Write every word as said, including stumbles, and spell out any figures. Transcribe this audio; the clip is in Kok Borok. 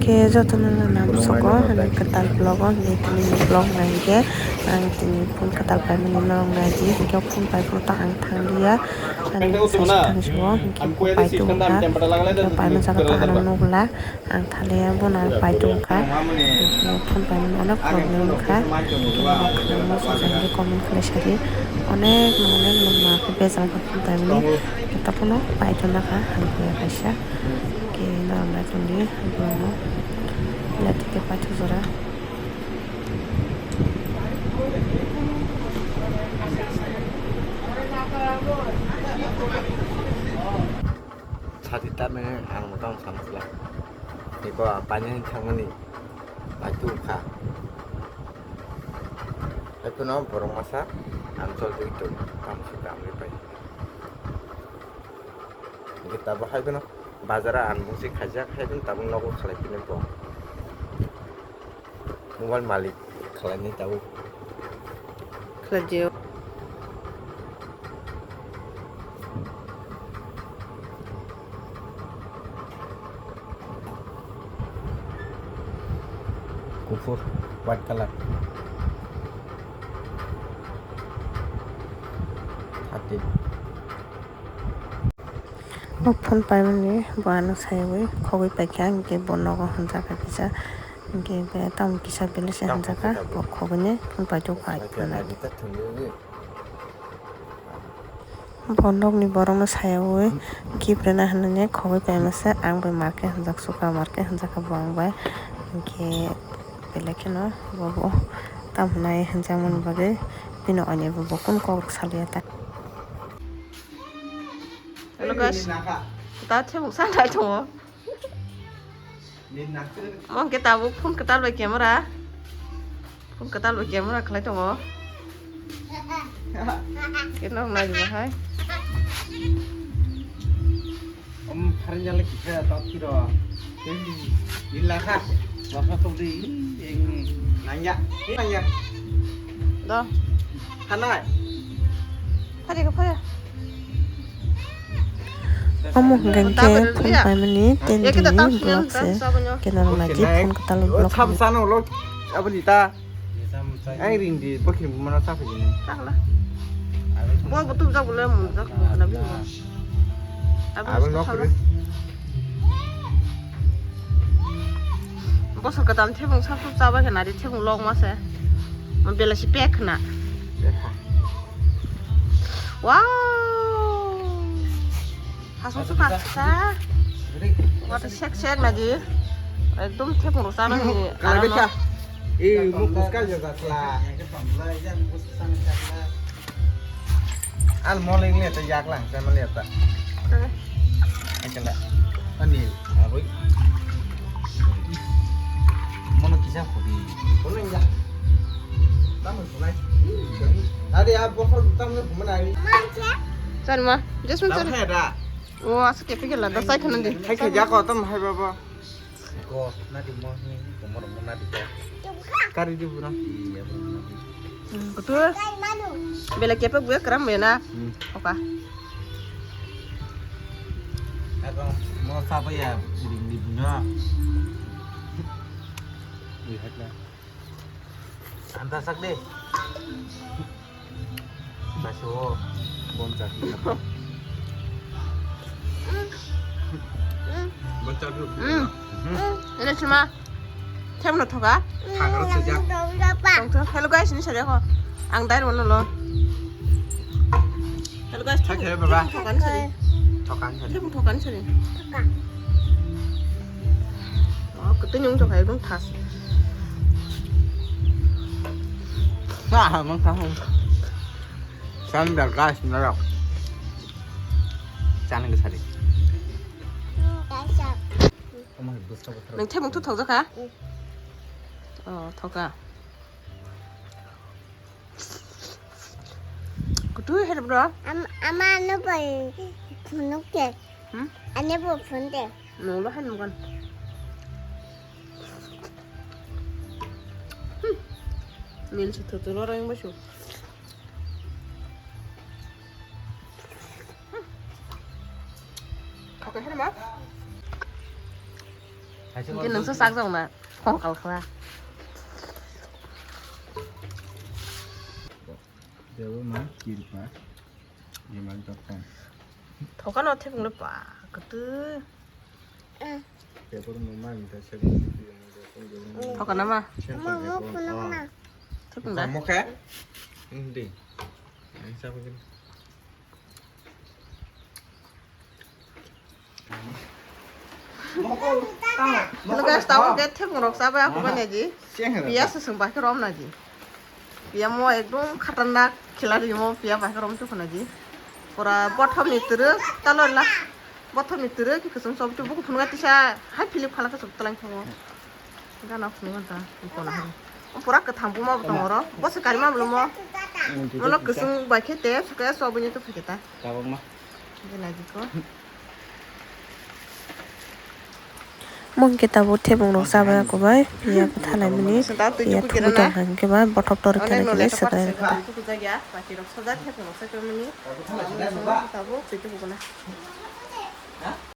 Khe jotono no nam sogo, hwnwi kwtal vlog o, hwnwi tini vlog nai khe ang tini phone kwtal paimani norok nai di, hwnkhe phone pai phuru ta ang thang liya, ani sai thang sugo, hwnkhe bo pai tong kha, hwnkhe paima jaga ta ano nukla, ang thaliya bono pai tong kha, hwnkhe phone paimani onek problem wngkha, hwnkhe norok khna muchung jani comment khlai sadi, onek onek nokma khe bejal kha phone paimani, joto phano pai tong kha, hwnkhe kaisa. Khe norok nai tongdi, borokno belai tei paithak jora. Sati tamni ang bo tamo sana sla. Eko paini hin thangmani pai tu kha. Eko no borok masa ang chol twi tong tam su kam ri pai. Hingke tabuk hai phano bazar o ang bungsi khaijak, hai phano tabuk nogo khalai phini bo. Mobile malik khalai ni tabuk. Khlai di o. Kuphur, white colour. Thirteen. Bo phone paimani bo ano saiwi khogwi paikha, hwnkhe bo nogo hwnjakha kisa, hwnkhe be tamo kisa belai se hwnjakha, bo khogwini phone paitokha. Bo nokni borokno saiwi gift rwna hwnwi khogwi paimasa, ang bai market hwnjak suka, market hwnjakha bo ang bai, hwnkhe belai kheno bo bo tamo hwnai hwnjakmani bagwi bini oni bo bo kunu kok rwk saliya ta. Hello guys. Ta thebuk sanai tongo. Mo hwnkhe tabuk phone kwtal bai camera. Phone kwtal bai camera khlai tongo. Khe nok nai rwma hai. Om pharjale kisa ta phiro. Ila kha. Basa tongdi. Nangya. Nangya. Do. Hanai. Phari ka phari. Omo hwnkha khe phone paimani ten dini vlog se khe norok nai di phone kwtal vlog. Sabo sano lo aboni ta. Ai ring di bakhin mana sa phai ni. Takla. Bo bo tum jak bole mu jak na bi. Abo no kore. Bosor kwtal thebung sap sap chabai khna di thebung log ma se. Mo belai si pek khna. Wow. Hasung suka sa. Wata sek sek na di. Ekdom thepung rok chana ni. Kalai beka. Eh, muk kuskal jaga sla. Al moling le ta yak lang, sama le ta. Akala. Ani, aboi. Mono kisa khudi. Mono ya. Tamo sunai. Ade a bokor tamo kumana ai. Chan ma, Jasmine chan. Tamo da. O asa kepi kela da sai khana di. Hai khaja ko tam hai baba. Ko nadi mo ni ko mo mo nadi ko. Kari di buna. Iya buna. Hmm, betul. Bela kepe gue keram ya na. Hmm. Oka. Ako mo sapa ya sering di buna. Lihat lah. Anta sak de. Baso, bom chakni. Bom chakni. Mm. Ini cuma. Tem no thoka. Thangra sejak. Tongtho. Hello guys, ini sari ako. Ang dai rono lo. Hello guys, thak hello baba. Thokan sari. Thokan sari. Tem thokan sari. Thokan. Oh, ketu nyung thoka ekdom thas. Sa mang sa. Sandal guys, narok. Chana ke sari. Nang thai mung thu thok jakha? Oh, thoka. Kutu her bro. Am ama no bai phunuk ke. Hmm? Ane bo phun de. No lo han mukan. Hmm. Mil su thu thu lo rang ba su. Oke, hello ma. Hai Hingke nungso sak jokna, kongkal kha. Dewa ma kirpa, iman tokon. Thokano thepung le pa, kwtwi. Paper mo ma minta se. Thokana ma? Sentong paper. Thepung da? Kamu khe? Hindi. Ang sabi gini. Hello guys, tamo ke thepung rok chabai ako banaji. Piya se sung bahai rom naji. Piya mo ekdom khatarnak khiladi mo piya bahai rom tu khanaji. Pura bothom ni turu talo la. Bothom ni turu ki kusung sob tu buku phunga tisa hai philip khala kusung talang thango. Gana phunga ta kona hai. Pura katham buma botong oro. Bo se karima bolo mo. Mono kusung bai khe te suka sob ni tu phiketa. Tabang ma. Gana jiko. Mungke tabuk thebung rok chabai ako bai, piya bwthalai mani, piya thugwi tong kha hwnkhe ba bothop tor khe nai khe swkang kha.